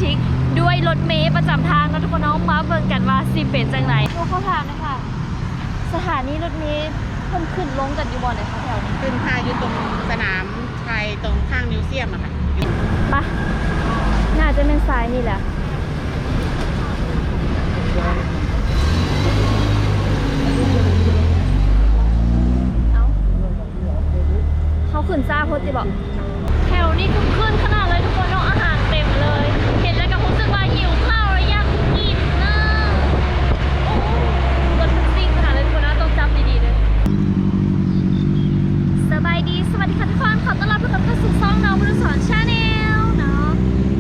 ທິກດ້ວຍລົດເມປະຈຳທາງເນາະທຸກຄົນເນາະ. ມາເບິ່ງກັນວ່າຊິເປັນຈັ່ງໃດ. ໂອ້ ຂໍຖາມໜ່ອຍຄ່ະ ສະຖານີລົດເມເພິ່ນຂຶ້ນລົງກັນຢູ່ບ່ອນໃດຄະແຖວນີ້? ຂຶ້ນຄ່ະ ຢູ່ຕົງສະໜາມໄທ ຕົງຂ້າງມິວຊຽມອະຄ່ະ. ໄປ ໜ້າຈະແມ່ນສາຍນີ້ແຫຼະ. ເອົ້າ ເຮົາຂຶ້ນຊ້າໂພດຕິບໍ? ແຖວນີ້ຄຶກຄື້ນຂະໜາດເລີຍທຸກຄົນເນາະ ອາຫານເຕັມເລີຍ ເຫັນແລ້ວກໍຮູ້ສຶກວ່າຫິວເຂົ້າ ແລ້ວຢາກກິນນະ. ໂອ້ ລົດເພິ່ນຊິ່ງຂະໜາດເລີຍທຸກຄົນເນາະ ຕ້ອງຈັບດີໆເດີ. ສະບາຍດີ ສະຫວັດດີຄ່ະທຸກຄົນ ຂໍຕ້ອນຮັບທຸກຄົນເຂົ້າສູ່ຊ່ອງນ້ອງມະນຸສອນ Channel ເນາະ.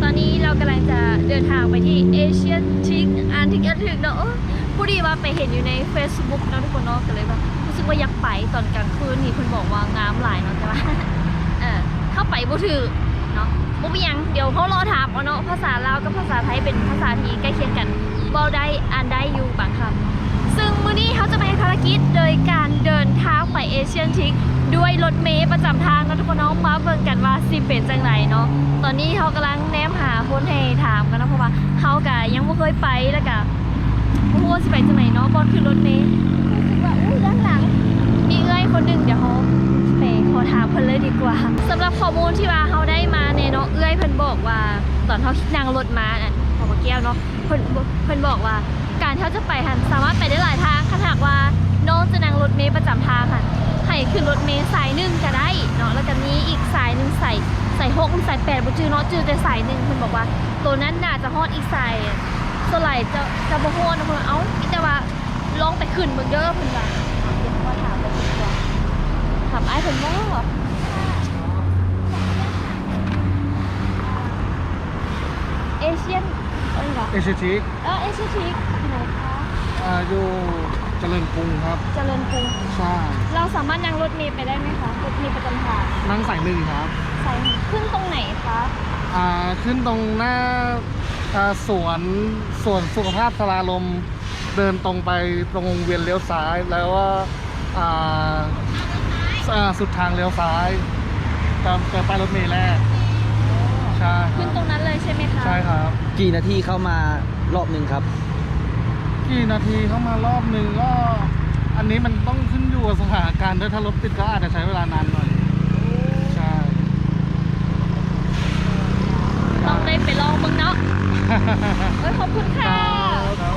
ຕອນນີ້ເຮົາກຳລັງຈະເດີນທາງໄປທີ່ Asian Trik ອັນທີ່ກະຖືກເນາະ. ໂອ້ ພໍດີວ່າໄປເຫັນຢູ່ໃນ Facebook ເນາະທຸກຄົນເນາະ ກໍເລີຍວ່າ ຮູ້ສຶກວ່າຢາກໄປຕອນກາງຄືນນີ້ ເພິ່ນບອກວ່າງາມຫຼາຍເນາະ ແຕ່ວ່າ ເອີ ເຂົ້າໄປບໍ່ຖືກເນາະ. ບໍ່ເປັນຫຍັງ ດຽວເຮົາລໍຖາມເອົາເນາະ ພາສາລາວກັບພາສາໄທເປັນພາສາທີ່ໃກ້ຄຽງກັນ ເວົ້າໄດ້ອ່ານໄດ້ຢູ່ບາງຄຳເນາະ. ຊຶ່ງມື້ນີ້ເຮົາຈະມາເຮັດພາລະກິດໂດຍການເດີນທາງໄປ Asian Trik ດ້ວຍລົດເມປະຈຳທາງເນາະທຸກຄົນເນາະ. ມາເບິ່ງກັນວ່າຊິເປັນຈັ່ງໃດເນາະ. ຕອນນີ້ເຮົາກຳລັງແນມຫາຄົນໃຫ້ຖາມກັນເນາະ ເພາະວ່າເຮົາກະຍັງບໍ່ເຄີຍໄປ ແລ້ວກະ ບໍ່ຮູ້ວ່າຊິໄປຈັ່ງໃດເນາະ ບ່ອນຂຶ້ນລົດເມ. ຮູ້ສຶກວ່າ ອຸ້ຍ ດ້ານຫຼັງມີເອື້ອຍຄົນໜຶ່ງ ດຽວເຮົາໄປຂໍຖາມເພິ່ນເລີຍດີກວ່າ. ສຳລັບຂໍ້ມູນທີ່ວ່າເຮົາໄດ້ມາແນ່ເນາະ ເອື້ອຍເພິ່ນບອກວ່າ ຕອນເຮົານັ່ງລົດມາອັນ ເຂົາບໍ່ແກ້ວເນາະ ເພິ່ນ ເພິ່ນບອກວ່າ ການທີ່ເຮົາຈະໄປຫັ້ນ ສາມາດໄປໄດ້ຫຼາຍທາງ. ຄັນຫາກວ່ານ້ອງຈະນັ່ງລົດເມປະຈຳທາງຫັ້ນ ໃຫ້ຂຶ້ນລົດເມສາຍໜຶ່ງກະໄດ້ເນາະ ແລ້ວກະມີອີກສາຍໜຶ່ງ ສາຍ ສາຍຫົກ ຫຼື ສາຍແປດ ບໍ່ຈື່ເນາະ ຈື່ແຕ່ສາຍໜຶ່ງ. ເພິ່ນບອກວ່າ ໂຕນັ້ນໜ້າຈະຮອດອີກສາຍ ສ່ວນຫຼາຍຈະ ຈະບໍ່ຮອດເນາະ. ເພິ່ນວ່າ ເອົ້າ ມີແຕ່ວ່າລອງໄປຂຶ້ນເບິ່ງເດີ ເພິ່ນວ່າ. ເອົາ ດຽວເຮົາມາຖາມເພິ່ນດີກວ່າ ຖາມອ້າຍເພິ່ນບໍ່? ເອເຊຍນ ເອີ້ນວ່າ Asian Trik ເອີ Asian Trik ຢູ່ໃນຄະ? ອ່າ ຢູ່ຈະເລີນກຸງຄັບ. ຈະເລີນກຸງ ໃຊ່. ເຮົາສາມາດນັ່ງລົດເມໄປໄດ້ໄໝຄະ? ລົດເມປະຈຳທາງ. ນັ່ງສາຍໜຶ່ງຄັບ. ສາຍໜຶ່ງ ຂຶ້ນຕົງໄຫນຄະ? ອ່າ ຂຶ້ນຕົງໜ້າ ອ່າ ສວນ ສວນສຸຂະພາບສາລາລົມ. ເດີນຕົງໄປຕົງວົງວຽນລ້ຽວຊ້າຍ ແລ້ວກໍ ອ່າ ອ່າ ສຸດທາງລ້ຽວຊ້າຍ ຕາມ ຕາມປ້າຍລົດເມແລ້ວ. ໃຊ່ ຂຶ້ນຕົງນັ້ນເລີຍໃຊ່ໄໝຄະ? ໃຊ່ຄັບ. ກີ່ນາທີເຂົ້າມາລອບໜຶ່ງຄັບ? ກີ່ນາທີເຂົ້າມາລອບໜຶ່ງ ກໍ ອັນນີ້ມັນຕ້ອງຂຶ້ນຢູ່ກັບສະຖານະການດ້ວຍ ຖ້າລົດຕິດກໍອາດຈະໃຊ້ເວລານານໜ້ອຍ. ໃຊ່. ຕ້ອງໄດ້ໄປລອງເບິ່ງເນາະ. ໂອ້ຍ ຂອບຄຸນຄ່ະ. ເນາ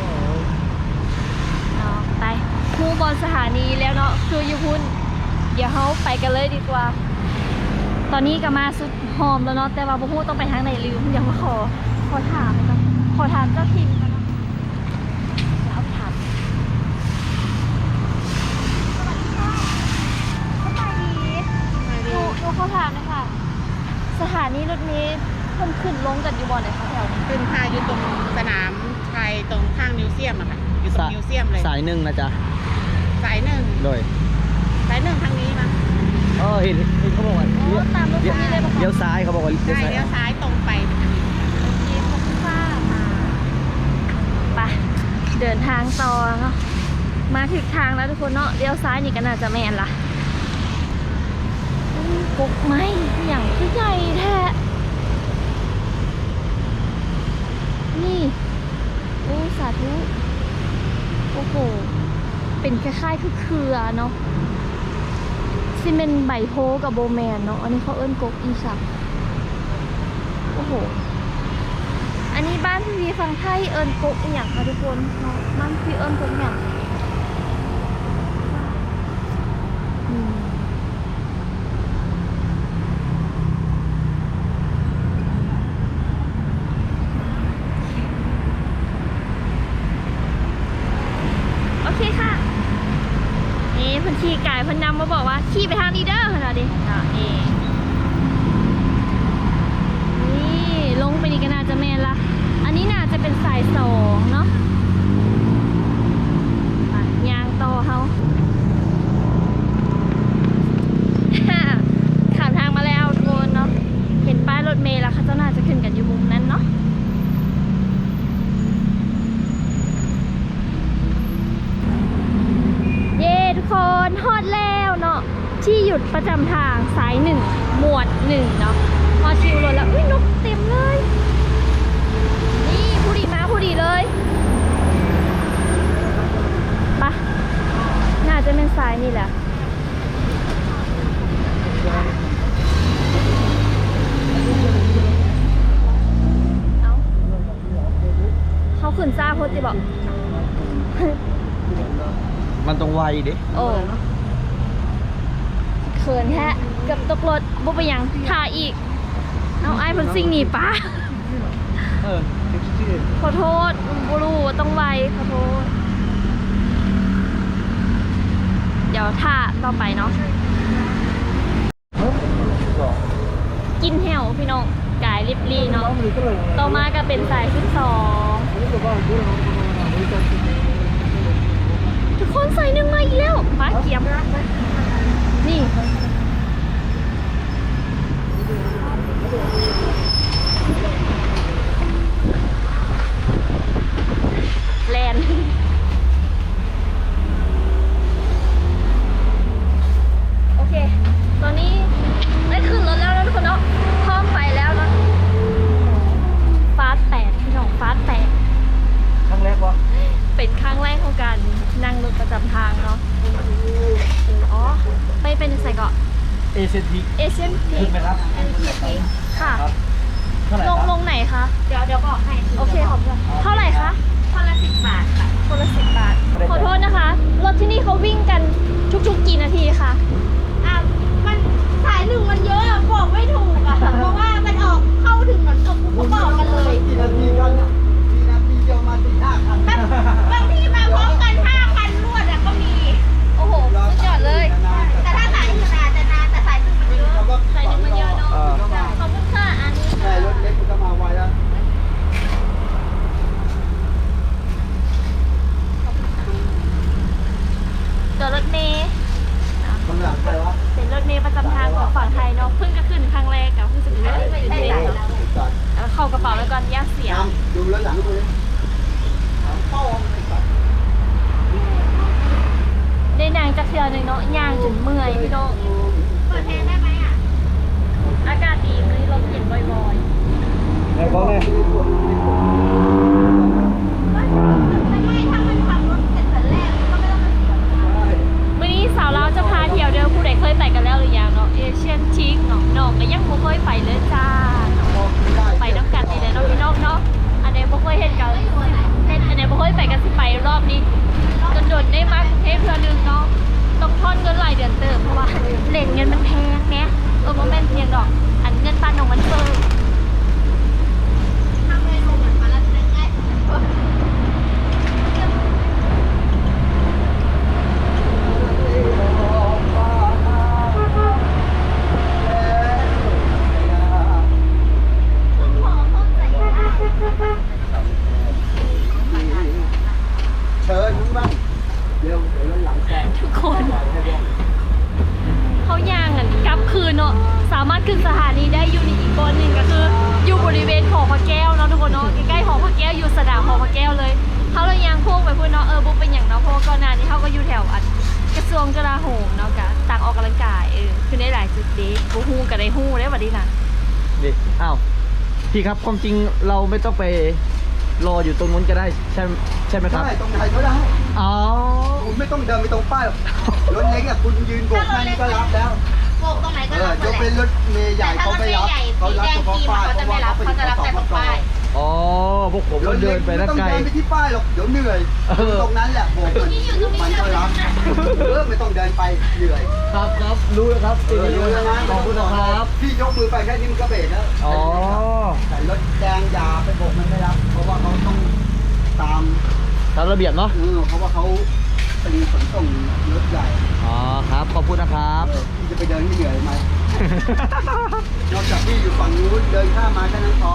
ະ ໄປ ຮູ້ບ່ອນສະຖານີແລ້ວເນາະ ຄືຢູ່ພຸ້ນ. ດຽວເຮົາໄປກັນເລີຍດີກວ່າ. ຕອນນີ້ກໍມາສຸດຮ່ອມແລ້ວເນາະ ແຕ່ວ່າບໍ່ຮູ້ຕ້ອງໄປທາງໃດລືມ. ດຽວມາຂໍ ຂໍຖາມກ່ອນ ຂໍຖາມເຈົ້າຖິ່ນກ່ອນເນາະ. ເອົາໄປຖາມ. ສະຫວັດດີຄ່ະ. ສະບາຍດີ. ສະບາຍດີ. ໜູ ໜູຂໍຖາມໜ່ອຍຄ່ະ ສະຖານີລົດເມເພິ່ນຂຶ້ນລົງກັນຢູ່ບ່ອນໃດຄະແຖວນີ້? ຂຶ້ນຄ່ະ ຢູ່ຕົງສະໜາມໄທ ຕົງຂ້າງມິວຊຽມອະຄ່ະ. ຢູ່ຕົງມິວຊຽມເລີຍ. ສາຍໜຶ່ງນະຈ໊ະ. ສາຍໜຶ່ງ. ໂດຍ. ສາຍໜຶ່ງທາງນີ້ມາ. ເອີ ເຫັນ ເຫັນເຂົາບອກວ່າ ອໍ ຕາມລົດຄັນນີ້ເລີຍບໍ່ຄະ? ລ້ຽວຊ້າຍ ເຂົາບອກວ່າລ້ຽວຊ້າຍ. ໃຊ່ ລ້ຽວຊ້າຍຕົງໄປ. ໂອເຄ ຂອບຄຸນຄ່ະ. ໄປ ເດີນທາງຕໍ່ເນາະ. ມາຖືກທາງແລ້ວທຸກຄົນເນາະ. ລ້ຽວຊ້າຍນີ້ກໍໜ້າຈະແມ່ນລະ. ອຸ້ຍ ກົກໄມ້ຫຍັງຄືໃຫຍ່ແທ້ນີ້. ໂອ້ ສາທຸ. ໂອ້ໂຫ ເປັນຄ້າຍໆຄືເຄືອເນາະ. ຊິແມ່ນໃບໂພກໍບໍ່ແມ່ນເນາະ. ອັນນີ້ເຂົາເອີ້ນກົກອີ່ຫຍັງ? ໂອ້ໂຫ ອັນນີ້ບ້ານພີ່ຝັ່ງໄທເອີ້ນກົກອີ່ຫຍັງຄະທຸກຄົນເນາະ? ບ້ານພີ່ເອີ້ນກົກຫຍັງ? ອືມ ໂອເຄຄ່ະ. ນີ້ເພິ່ນຂີ່ກາຍ ເພິ່ນນຳມາບອກວ່າ ຂີ່ໄປທາງນີ້ເດີ ເພິ່ນວ່າເດ. ເນາະ ນີ້ ນີ້ລົງໄປນີ້ກໍໜ້າຈະແມ່ນລະ. ອັນນີ້ໜ້າຈະເປັນສາຍສອງເນາະ. ໄປ ຍ່າງຕໍ່ເຮົາ. ຂ້າມທາງມາແລ້ວທຸກຄົນເນາະ. ເຫັນປ້າຍລົດເມລະ ເຂົາເຈົ້າໜ້າຈະຂຶ້ນກັນຢູ່ມຸມນັ້ນເນາະ. ເຢ້ ທຸກຄົນ ຮອດແລ້ວເນາະ. ທີ່ຢຸດປະຈຳທາງສາຍໜຶ່ງ ໝວດໜຶ່ງເນາະ. ຮອດຄິວລົດແລ້ວ. ອຸ້ຍ ນົກເຕັມເລີຍ. ຈະແມ່ນສາຍນີ້ແຫຼະ. ເອົ້າ ເຮົາຂຶ້ນຊ້າໂພດຕິເບາະ? ມັນຕ້ອງໄວເດ້. ໂອ້ ເຂີນແທ້ ເກືອບຕົກລົດ. ບໍ່ເປັນຫຍັງ ຖ້າອີກ. ເອົາ ອ້າຍເພິ່ນຊິງໜີປາ. ເອີ ຂໍໂທດ ບໍ່ຮູ້ວ່າຕ້ອງໄວ ຂໍໂທດ. ດຽວຖ້າຕໍ່ໄປເນາະ. ກິນແຫ້ວພີ່ນ້ອງ ກາຍລິບລີເນາະ. ຕໍ່ມາກໍເປັນສາຍສິບສອງ. ທຸກຄົນ ສາຍໜຶ່ງມາອີກແລ້ວ ມາກຽມ ນີ້. ແລ່ນ ໂອເຄ ຕອນນີ້ໄດ້ຂຶ້ນລົດແລ້ວເນາະທຸກຄົນເນາະ ພ້ອມໄປແລ້ວເນາະ. ຟ້າແຕກພີ່ນ້ອງ ຟ້າແຕກ. ຄັ້ງແລກບໍ່? ເປັນຄັ້ງແລກຂອງການນັ່ງລົດປະຈຳທາງເນາະ. ອໍ ໄປ ໄປໄສເກາະ? ເອເຊຍນພີກ ເອເຊຍນພີກ ຂຶ້ນໄປຄັບ ເອເຊຍນພີກ ຄ່ະ. ລົງ ລົງໄຫນຄະ? ດຽວ ດຽວບອກໃຫ້. ໂອເຄ ຂອບຄຸນ. ເທົ່າໃດຄະ? ຄົນລະສິບບາດຄ່ະ. ຄົນລະສິບບາດ. ຂໍໂທດນະຄະ ລົດທີ່ນີ້ເຂົາວິ່ງກັນທຸກໆ ກີ່ນາທີຄະ? ອ່າ ມັນ ສາຍໜຶ່ງມັນເຍອະ ບອກໄມ່ຖືກອະ ເພາະວ່າມັນອອກ ເຂົ້າເຖິງໜອນຕົກ ເຂົາບອກກັນເລີຍ. ກ່ນາທີກັນນະ? ມີນາທີດຽວມາສີ່ຫ້າຄັນ ບາງ ບາງທີມາພ້ອມກັນຫ້າຄັນລວດອະກໍມີ. ໂອ້ໂຫ ສຸດຍອດເລີຍ. ແຕ່ຖ້າສາຍອື່ນອາດຈະນານ ແຕ່ສາຍໜຶ່ງມັນເຍອະ ສາຍໜຶ່ງມັນເຍອະເນາະ. ເອີ ຂອບຄຸນຄ່ະ. ອັນນີ້ ແຕ່ລົດເລັກມັນກໍມາໄວແລ້ວ. ຕົວລົດເມ ເປັນລົດເມປະຈຳທາງຂອງຝັ່ງໄທເນາະ. ເພິ່ງກະຂຶ້ນຄັ້ງແລກ ກະຮູ້ສຶກຕື່ນເຕັ້ນເນາະ. ເອົາເຂົ້າກະເປົາໄວ້ກ່ອນ ຢ້ານເສຍ. ໄດ້ນັ່ງຈັກເທື່ອໜຶ່ງເນາະ ຍ່າງຈົນເມື່ອຍພີ່ນ້ອງ. ເປີດແພງໄດ້ໄໝອະ? ອາກາດດີ ມື້ນີ້ລົມເຢັນບໍ່ອຍໆ. ແມ່ນບໍ່ແມ່? ມື້ນີ້ສາວລາວຈະພາທ່ຽວເດີ. ຜູ້ໃດເຄີຍໄປກັນແລ້ວຫຼືຍັງເນາະ ເອເຊຍນພີກເນາະ? ນ້ອງກະຍັງບໍ່ເຄີຍໄປເລີຍຈ້າ. ໄປນຳກັນນີ້ແຫຼະເນາະພີ່ນ້ອງເນາະ. ອັນໃດບໍ່ເຄີຍເຮັດກະເຮັດ ອັນໃດບໍ່ເຄີຍໄປກະຊິໄປລອບນີ້. ດົນໆ ໄດ້ມາກຸງເທບເທື່ອໜຶ່ງເນາະ. ຕ້ອງທ້ອນເງິນຫຼາຍເດືອນເຕີບ ເພາະວ່າເລດເງິນມັນແພງແໝ. ເອີ ບໍ່ແມ່ນຫຍັງດອກ ອັນເງິນບາດນ້ອງມັນເຟີ້. ເຊີນເບິ່ງ ທຸກຄົນ ເຮົາຍ່າງກັນກັບຄືນເນາະ. ສາມາດຂຶ້ນສະຖານີໄດ້ຢູ່ນີ້ອີກບ່ອນໜຶ່ງ ກະຄືຢູ່ບໍລິເວນຫໍພະແກ້ວເນາະທຸກຄົນເນາະ. ໃກ້ໆ ຫໍພະແກ້ວ ຢູ່ສະໜາມຫໍພະແກ້ວເລີຍ. ເຮົາລະຍ່າງໂຄ້ງໄປພຸ້ນເນາະ. ເອີ ບໍ່ເປັນຫຍັງເນາະ ເພາະວ່າກ່ອນໜ້ານີ້ເຮົາກະຢູ່ແຖວອັນກະຊວງກະລາໂຫມເນາະ ກະຕ່າງອອກກຳລັງກາຍ. ເອີ ຄືໄດ້ຫຼາຍຈຸດເດ ບໍ່ຮູ້ກະໄດ້ຮູ້ເດ້ບັດນີ້ນະ. ເດ ອ້າວ พี่ครับ ความจริงเราไม่ต้องไปรออยู่ตรงนู้นก็ได้ ใช่ ใช่ไหมครับ ได้ ตรงไหนก็ได้ อ๋อ คุณไม่ต้องเดินไปตรงป้ายหรอก รถเล็กอะ คุณยืนโบกแค่นี้ก็รับแล้ว โบกตรงไหนก็รับ เออ ยกเว้นรถเมล์ใหญ่เขาไม่รับ เขารับเฉพาะป้าย เพราะว่าเขาเป็น อ๋อ พวกผมก็เดินไปตั้งไกล รถเล็กไม่ต้องเดินไปที่ป้ายหรอก เดี๋ยวเหนื่อย เออ ตรงนั้นแหละโบกมัน มันก็รับ เออ ไม่ต้องเดินไป เหนื่อย ครับ ครับ รู้แล้วครับ เออ รู้แล้วนะ ขอบคุณนะครับ พี่ยกมือไปแค่นี้มันก็เบรกแล้ว อ๋อ แต่รถแดงอย่าไปโบกมันไม่รับ เพราะว่าเขาต้องตาม ตามระเบียบเนาะ เออ เพราะว่าเขาเป็นขนส่งรถใหญ่ อ๋อ ครับ ขอบคุณนะครับ เออ พี่จะไปเดินให้เหนื่อยทำไม นอกจากพี่อยู่ฝั่งนู้น เดินข้ามมาแค่นั้นพอ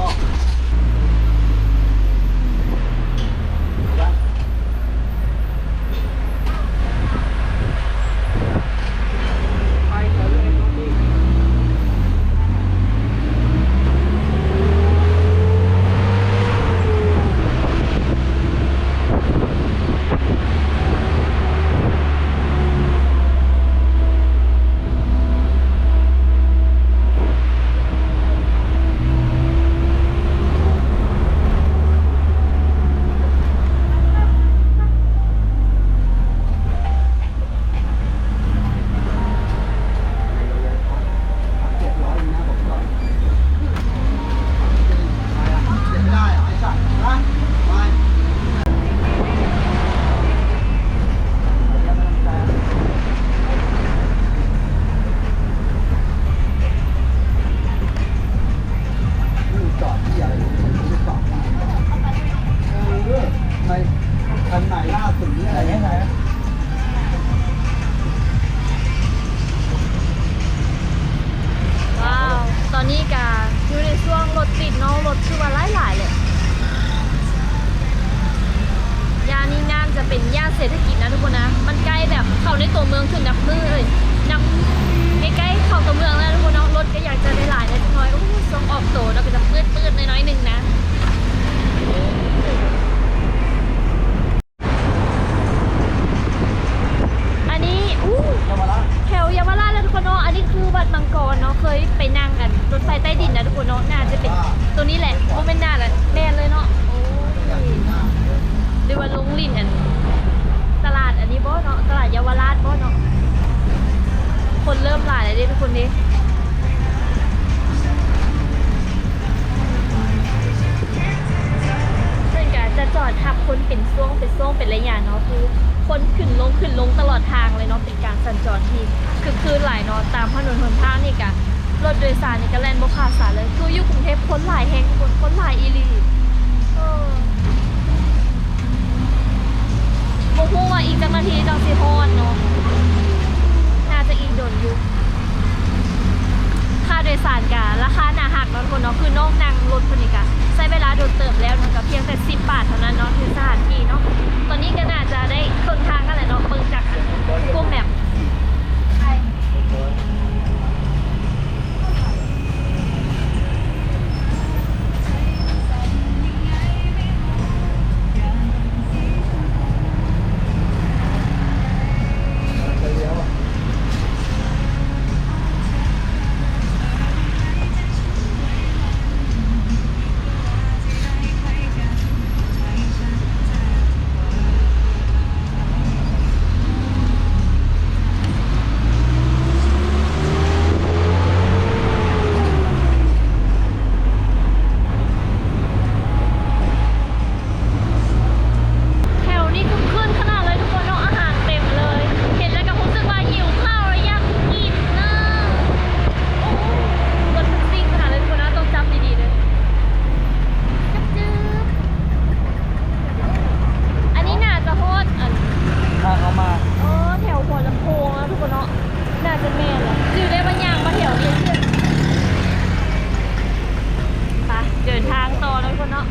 ລົດຄືວ່າຫຼາຍໆເລີຍ. ຍ່ານນີ້ໜ້າຈະເປັນຍ່ານເສດຖະກິດນະທຸກຄົນນະ, ມັນໃກ້ແບບເຂົ້າໃນຕົວເມືອງຂຶ້ນນັບມື້ເລີຍ ນັບ ໃກ້ໆເຂົ້າຕົວເມືອງແລ້ວທຸກຄົນເນາະ. ລົດກໍຢາກຈະຫຼາຍໆແດ່ຈັກໜ້ອຍ. ໂອ້ ຊ່ວງອອກໂຕເນາະ ກໍຈະມືດໆໜ້ອຍໆໜຶ່ງນະ. ອັນນີ້ ອູ້ ເຍົາວະລາດ ແຖວເຍົາວະລາດແລ້ວທຸກຄົນເນາະ. ອັນນີ້ຄືວັດມັງກອນເນາະ, ເຄີຍໄປນັ່ງອັນລົດໄຟໃຕ້ດິນນະທຸກຄົນເນາະ. ໜ້າຈະເປັນຕົວນີ້ແຫຼະ, ບໍ່ແມ່ນໜ້າລະ ແມ່ນເລີຍເນາະ. ໂອ້ຍ ຫຼືວ່າລົງຫຼິ້ນອັນຕະຫຼາດອັນນີ້ບໍ່ເນາະ, ຕະຫຼາດເຍົາວະລາດບໍ່ເນາະ. ຄົນເລີ່ມຫຼາຍແລ້ວເດ້ທຸກຄົນເດ້. ເພິ່ນກະຈະຈອດຮັບຄົນເປັນຊ່ວງ ເປັນຊ່ວງ ເປັນໄລຍະເນາະ, ຄືຄົນຂຶ້ນລົງ ຂຶ້ນລົງຕະຫຼອດທາງເລີຍເນາະ. ເປັນການສັນຈອນທີ່ຄຶກຄື້ນຫຼາຍເນາະ, ຕາມຖະໜົນຫົນທາງນີ້ກະ ລົດໂດຍສານນີ້ກະແລ່ນບໍ່ຂາດສາຍເລີຍ. ຄືຢູ່ກຸງເທບຄົນຫຼາຍແຮງທຸກຄົນ, ຄົນຫຼາຍອີ່ຫຼີ. ເອີ ບໍ່ຮູ້ວ່າອີກຈັກນາທີຈັ່ງຊິຮອດເນາະ, ໜ້າຈະອີກດົນຢູ່. ຄ່າໂດຍສານກະລາຄາໜ້າຮັກເນາະທຸກຄົນເນາະ, ຄືນ້ອງນັ່ງລົດເພິ່ນນີ້ກະໃຊ້ເວລາດົນເຕີບແລ້ວເນາະ, ກະພຽງແຕ່ສິບບາດເທົ່ານັ້ນເນາະ ຖືສະຖານທີ່ເນາະ. ຕອນນີ້ກະໜ້າຈະໄດ້ເຄິ່ງທາງຫັ້ນແຫຼະເນາະ, ເບິ່ງຈາກອັນ Google Map. ແຖວນີ້ຄຶກຄື້ນຂະໜາດເລີຍທຸກຄົນເນາະ, ອາຫານເຕັມເລີຍ. ເຫັນແລ້ວກໍຮູ້ສຶກວ່າຫິວເຂົ້າແລ້ວ ຢາກກິນນະ. ໂອ້ ລົດເພິ່ນຊິ່ງຂະໜາດເລີຍທຸກຄົນເນາະ, ຕ້ອງຈັບດີໆເດີ້. ຈັບຈຶບ. ອັນນີ້ໜ້າຈະຮອດອັນ ທາງເຂົ້າມາ ເອີ ແຖວຫົວລຳໂພງເນາະທຸກຄົນເນາະ, ໜ້າຈະແມ່ນລະ. ຈື່ໄດ້ວ່າຍ່າງມາແຖວນີ້. ໄປ ເດີນທາງຕໍ່ເນາະທຸກຄົນເນາະ.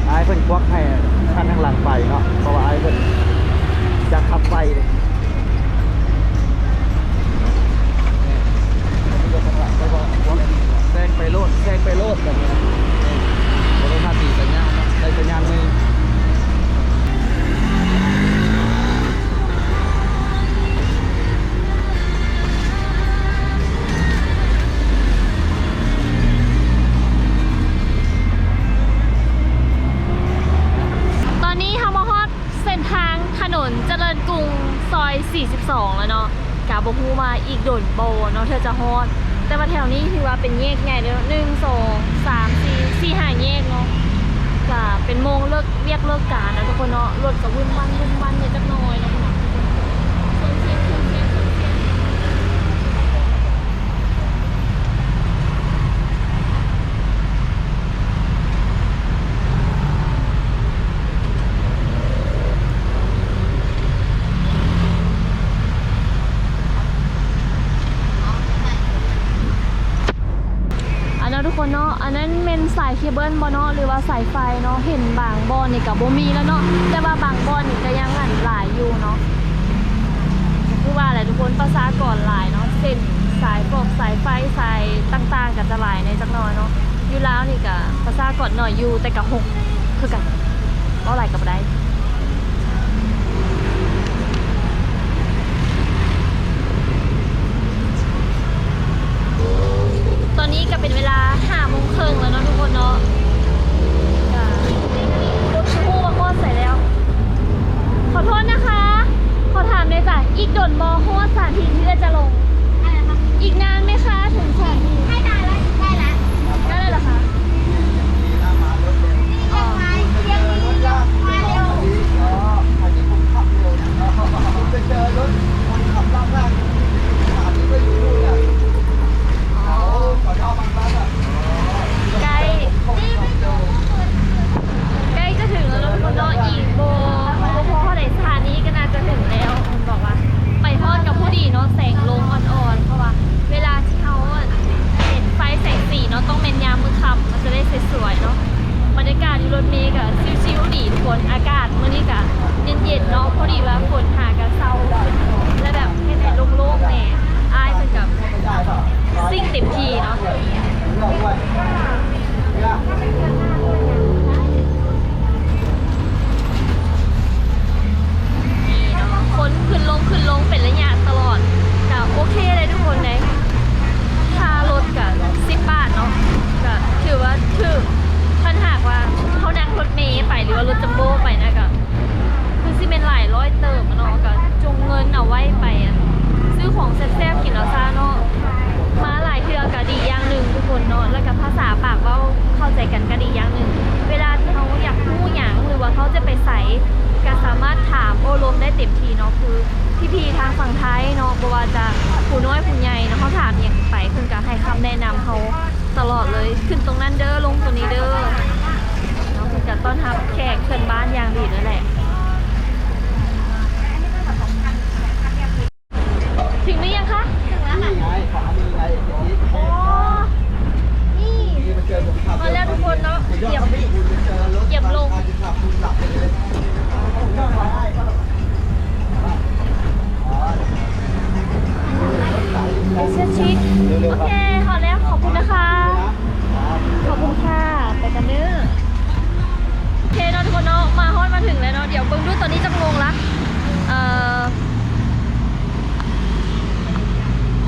ອ້າຍເພິ່ນກວັກໃຫ້ຄັນທາງຫຼັງໄປເນາະ, ເພາະວ່າອ້າຍເພິ່ນຢາກຂັບໄວເດ້. ແຊງໄປໂລດ ແຊງໄປໂລດ ແບບນີ້ນະ. ບໍ່ຕ້ອງຖ້າຕີສັນຍານເນາະ, ໃຊ້ສັນຍານມື. ຕອນນີ້ເຮົາມາຮອດເສັ້ນທາງຖະໜົນຈະເລີນກຸງ ຊອຍສີ່ສິບສອງແລ້ວເນາະ. ກະບໍ່ຮູ້ວ່າອີກດົນບໍ່ເນາະ ເທື່ອຈະຮອດ, ແຕ່ວ່າແຖວນີ້ຖືວ່າເປັນແຍກໃຫຍ່ເດີ້. ໜຶ່ງ ສອງ ສາມ ສີ່ ສີ່ ຫ້າແຍກເນາະ. ກະເປັນໂມງເລີກວຽກເລີກການນະທຸກຄົນເນາະ, ລົດກະວຸ້ນວານວຸ້ນວານແດ່ຈັກໜ້ອຍເນາະ. ອັນນັ້ນທຸກຄົນເນາະ, ອັນນັ້ນແມ່ນສາຍເຄເບິນບໍ່ເນາະ ຫຼືວ່າສາຍໄຟເນາະ. ເຫັນບາງບ່ອນນີ້ກະບໍ່ມີແລ້ວເນາະ, ແຕ່ວ່າບາງບ່ອນນີ້ກະຍັງ ອັນ ຫຼາຍຢູ່ເນາະ. ຄືວ່າແຫຼະທຸກຄົນ, ປະຊາກອນຫຼາຍເນາະ, ເສັ້ນສາຍຟອກສາຍໄຟ ສາຍຕ່າງໆກະຈະຫຼາຍແດ່ຈັກໜ້ອຍເນາະ. ຢູ່ລາວນີ້ກະປະຊາກອນໜ້ອຍຢູ່ ແຕ່ກະຮົກຄືກັນ, ເວົ້າຫຼາຍກະບໍ່ໄດ້. ຕອນນີ້ກະເປັນເວລາຫ້າໂມງເຄິ່ງແລ້ວເນາະທຸກຄົນເນາະ. ກະ ບໍ່ຮູ້ວ່າຮອດໃສແລ້ວ. ຂໍໂທດນະຄະ, ຂໍຖາມແດ່ຈ້ະ, ອີກດົນບໍ່ຮອດສະຖານທີ່ທີ່ເອື້ອຍຈະລົງ? ອະໄລນະຄະ? ອີກນານໄໝຄະເຖິງສະຖານທີ່? ໃກ້ໄດ້ແລ້ວ ໃກ້ແລ້ວ. ໃກ້ແລ້ວເຫຼືອຄະ? ນີ້ຍັງມາ ຍັງມາເລັວ. ດີວ່າຝົນຫາກະເຊົາ ແລະແບບເຮັດໃຫ້ໂລ່ງໆແດ່. ອ້າຍເພິ່ນກະ ຊິ່ງເຕັມທີ່ເນາະ. ນີ້ເນາະ ຄົນຂຶ້ນລົງ ຂຶ້ນລົງເປັນໄລຍະຕະຫຼອດ ກະໂອເຄເດ້ທຸກຄົນເດ້. ຄ່າລົດກະສິບບາດເນາະ ກະຖືວ່າຖືກ. ຄັນຫາກວ່າເຮົານັ່ງລົດເມໄປ ຫຼືວ່າລົດຈັມໂບ້ໄປນະ ກະຄືຊິແມ່ນຫຼາຍຮ້ອຍເຕີບເນາະ ກະຈົ່ງເງິນເອົາໄວ້ໄປ ອັນ ຊື້ຂອງແຊບໆກິນເອົາຊະເນາະ. ມາຫຼາຍເທື່ອກະດີຢ່າງໜຶ່ງທຸກຄົນເນາະ ແລ້ວກະພາສາປາກເວົ້າເຂົ້າໃຈກັນກະດີຢ່າງໜຶ່ງ. ເວລາທີ່ເຮົາຢາກຮູ້ຫຍັງ ຫຼືວ່າເຮົາຈະໄປໃສ ກະສາມາດຖາມໂອ້ລົມໄດ້ເຕັມທີ່ເນາະ. ຄື ພີ່ໆທາງຝັ່ງໄທເນາະ ບໍ່ວ່າຈະຜູ້ນ້ອຍຜູ້ໃຫຍ່ເນາະ ເຮົາຖາມຫຍັງໄປ ເພິ່ນກະໃຫ້ຄຳແນະນຳເຮົາຕະຫຼອດເລີຍ. ຂຶ້ນຕົງນັ້ນເດີ ລົງຕົງນີ້ເດີເນາະ. ເພິ່ນກະຕ້ອນຮັບແຂກເພື່ອນບ້ານຢ່າງດີເລີຍແຫຼະ. ເຖິງຫຼືຍັງຄະ? ເຖິງແລ້ວຄ່ະ. ນີ້ໄງ ຂວາມືໄງ ໂອ້ ນີ້ ນີ້ມາເຈີຜົມຂັບ ມາແລ້ວທຸກຄົນເນາະ. ກຽມ ກຽມລົງ ເອເຊຍທຣິກ. ໂອເຄ ຮອດແລ້ວ ຂອບຄຸນນະຄະ. ຂອບຄຸນຄ່ະ ໄປກັນເດີ. ໂອເຄເນາະທຸກຄົນເນາະ ມາຮອດມາເຖິງແລ້ວເນາະ. ດຽວເບິ່ງດູຕອນນີ້ຈັກໂມງລະ? ເອີ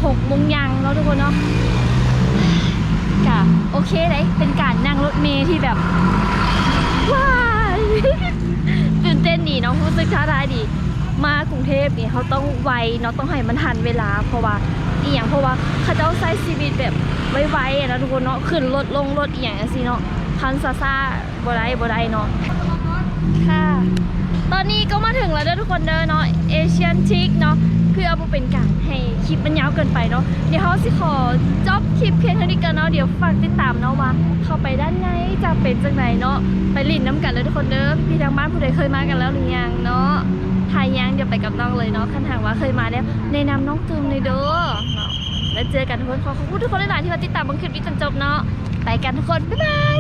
ຫົກໂມງຍັງເນາະທຸກຄົນເນາະ. ກະໂອເຄເດ້ ເປັນການນັ່ງລົດເມທີ່ແບບ ວ້າຍ ຕື່ນເຕັ້ນດີເນາະ ຮູ້ສຶກທ້າທາຍດີ. ມາກຸງເທບນີ້ເຮົາຕ້ອງໄວເນາະ ຕ້ອງໃຫ້ມັນທັນເວລາ ເພາະວ່າອີ່ຫຍັງ ເພາະວ່າເຂົາເຈົ້າໃຊ້ຊີວິດແບບໄວໆນະທຸກຄົນເນາະ ຂຶ້ນລົດລົງລົດອີ່ຫຍັງຈັ່ງຊີ້ເນາະ. ຄັນຊ້າໆ ບໍ່ໄດ້ ບໍ່ໄດ້ເນາະ. ຄ່ະ ຕອນນີ້ກໍມາເຖິງແລ້ວເດີທຸກຄົນເດີເນາະ ເອເຊຍທຣິກເນາະ. ເພື່ອບໍ່ເປັນການໃຫ້ຄລິບມັນຍາວເກີນໄປເນາະ ດຽວເຮົາຊິຂໍຈົບຄລິບພຽງເທົ່ານີ້ກ່ອນເນາະ. ດຽວຝາກຕິດຕາມເນາະວ່າເຂົ້າໄປດ້ານໃນຈະເປັນຈັ່ງໃດເນາະ. ໄປຫຼິ້ນນຳກັນເດີທຸກຄົນເດີ. ພີ່ໆທາງບ້ານຜູ້ໃດເຄີຍມາກັນແລ້ວຫຼືຍັງເນາະ? ຖ້າຍັງ ດຽວໄປກັບນ້ອງເລີຍເນາະ. ຄັນຫາກວ່າເຄີຍມາແລ້ວ ແນະນຳນ້ອງຕື່ມແດ່ເດີເນາະ. ແລ້ວເຈີກັນທຸກຄົນ. ຂໍຂອບຄຸນທຸກຄົນຫຼາຍໆທີ່ມາຕິດຕາມເບິ່ງຄລິບນີ້ຈົນຈົບເນາະ. ໄປກັນທຸກຄົນ ບາຍບາຍ.